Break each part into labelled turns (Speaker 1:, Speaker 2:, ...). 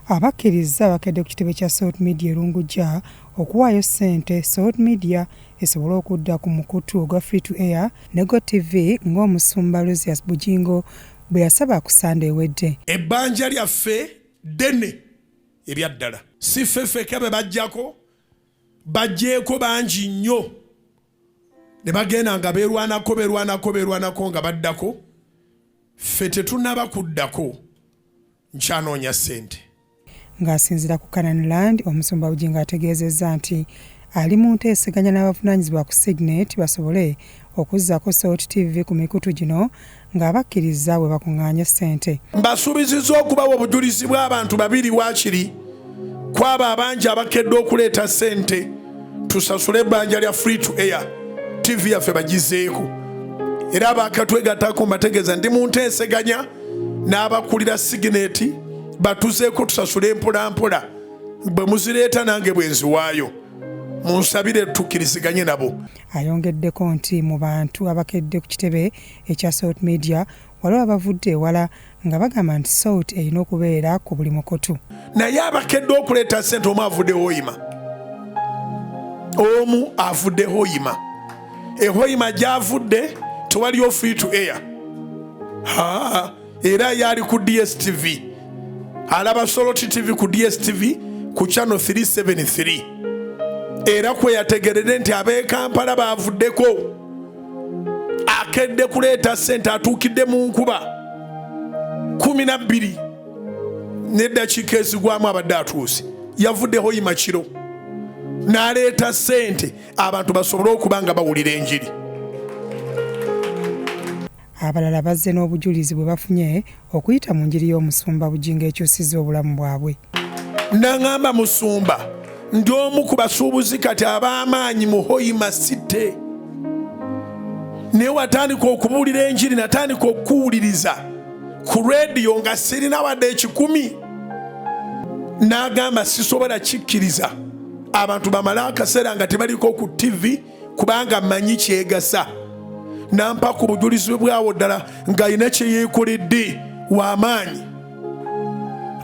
Speaker 1: Abakkirizza bakedde ku kitebe kya Salt Media e Lungujja okuwaayo ssente Salt Media esobole okudda ku mukutu ogwa Free to Air ne GOtv ng'omusumba Luzius Bugingo bwe yasaba ku Ssande ewedde.
Speaker 2: Ebbanja lyaffe ddene ebyaddala. Si ffe ffekka be baggyako, baggyeeko bangi nnyo ne bagenda nga beerwanako beerwanako beerwanako nga baddako. Ffe tetunnaba kuddako, nkyanoonya ssente.
Speaker 1: Ng'asinziira ku Canaan Land, Omusumba Bugingo ategeezezza nti ali mu nteeseganya n'abavunaanyizibwa ku Signet basobole okuzzaako Salt TV ku mikutu gino ng'abakkiriza bwe bakung'aanya ssente.
Speaker 2: Mbasuubizizza okubawa obujulizi bw'abantu babiri waakiri ku abo abangi abakedde okuleeta ssente tusasule ebbanja lya free to air TV yaffe bagizeeko. Era abakatwegattako mbategeeza ndi mu nteeseganya n'abakulira Signet batuzeeko tusasule mpolampola, bwe muzireeta nange bwe nziwaayo, munsabire tukkiriziganye nabo.
Speaker 1: Ayongeddeko nti mu bantu abakedde ku kitebe ekya Salt Media waliwo abavudde ewala nga bagamba nti Salt erina okubeera ku buli mukutu.
Speaker 2: Naye abakedde okuleeta ssente, omu avudde Hoima, omu avudde Hoima. Ehoima gy'avudde tewaliyo free to air, ha, era yali ku DStv, alaba Salt TV ku DStv ku channel 373, era kwe yategeredde nti ab'e Kampala bavuddeko. Akedde kuleeta ssente, atuukidde mu nkuba 12 n'eddakiika ezigwamu abadde atuuse. Yavudde Hoima kiro n'aleeta ssente abantu basobole okuba nga bawulira enjiri.
Speaker 1: Abalala bazze n'obujulizi bwe bafunye okuyita mu njiri y'omusumba Bugingo ekyusizza obulamu bwabwe.
Speaker 2: Naŋŋamba, "Musumba, ndi omu ku basuubuzi kati ab'amaanyi mu Hoima City, naye watandika okubuulira enjiri, natandika okukuwuliriza ku rediyo nga sirina wadde 100." N'agamba, "Sisobola kikkiriza abantu bamale akaseera nga tebaliko ku TV kubanga mmanyi kyegasa." Nampa ku bujulizi bwawo ddala ng'alina kye yeekoledde w'amaanyi.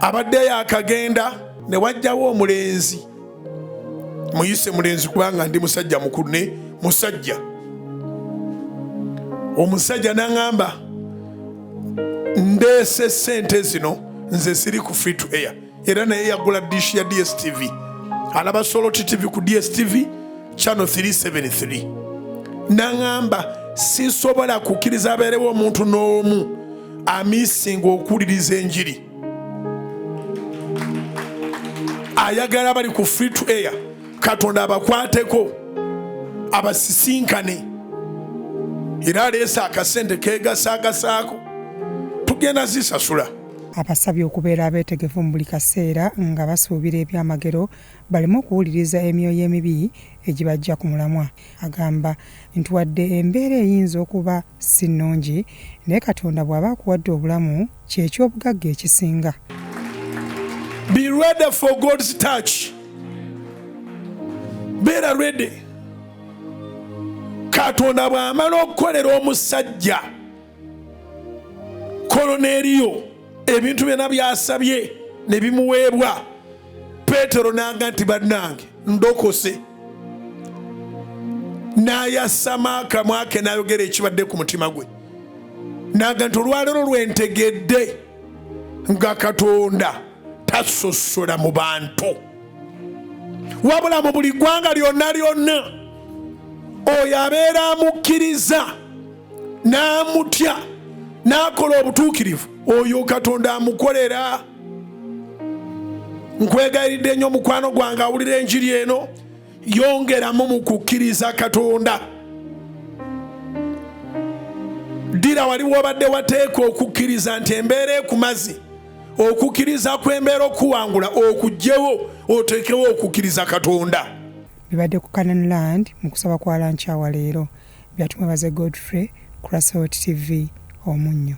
Speaker 2: Abadde yakagenda ne wajjawo omulenzi, muyise mulenzi kubanga ndi musajja mukulu ne musajja. Omusajja n'aŋŋamba, "Ndeese sente zino, nze siri ku free to air." Era naye yagula dish ya DStv, alaba Salt TV ku DStv channel 373. N'aŋŋamba, "Sisobola kukkiriza abeerewo omuntu n'omu amissinga okuwuliriza enjiri. Ayagala bali ku free to air Katonda abakwateko, abasisinkane." Era aleese akasente kegasaagasaako, tugenda zisasula.
Speaker 1: Abasabye okubeera abeetegefu mu buli kaseera nga basuubira ebyamagero, baleme okuwuliriza emyoyo emibi egibajja ku mulamwa. Agamba nti wadde embeera eyinza okuba si nnungi, naye Katonda bw'aba akuwadde obulamu kyekyobugagga ekisinga.
Speaker 2: Be ready for God's touch. Beera ready. Katonda bw'amala okukolera omusajja Koloneeriyo ebintu byonna byasabye ne bimuweebwa, Peetero n'aga nti, "Bannange, ndokose." N'ayasama akamwa ke n'ayogera ekibadde ku mutima gwe, n'aga nti, "Olwaleero lwentegedde nga Katonda tasosola mu bantu, wabula mu buli ggwanga lyonna lyonna oyo abeera amukkiriza n'amutya n'akola obutuukirivu, oyo Katonda amukolera." Nkwegayiridde nnyo, mukwano gwange awulira enjiri eno, yongeramu mu kukkiriza Katonda. Ddira wali wobadde wateeka okukkiriza nti embeera ekumaze, okukkiriza kw'embeera okuwangula okugyewo, oteekewo okukkiriza Katonda.
Speaker 1: Bibadde ku Canaan Land mu kusaba kwa lankyawa leero. Byatumwebaze Godfrey, Salt TV, Omunnyo.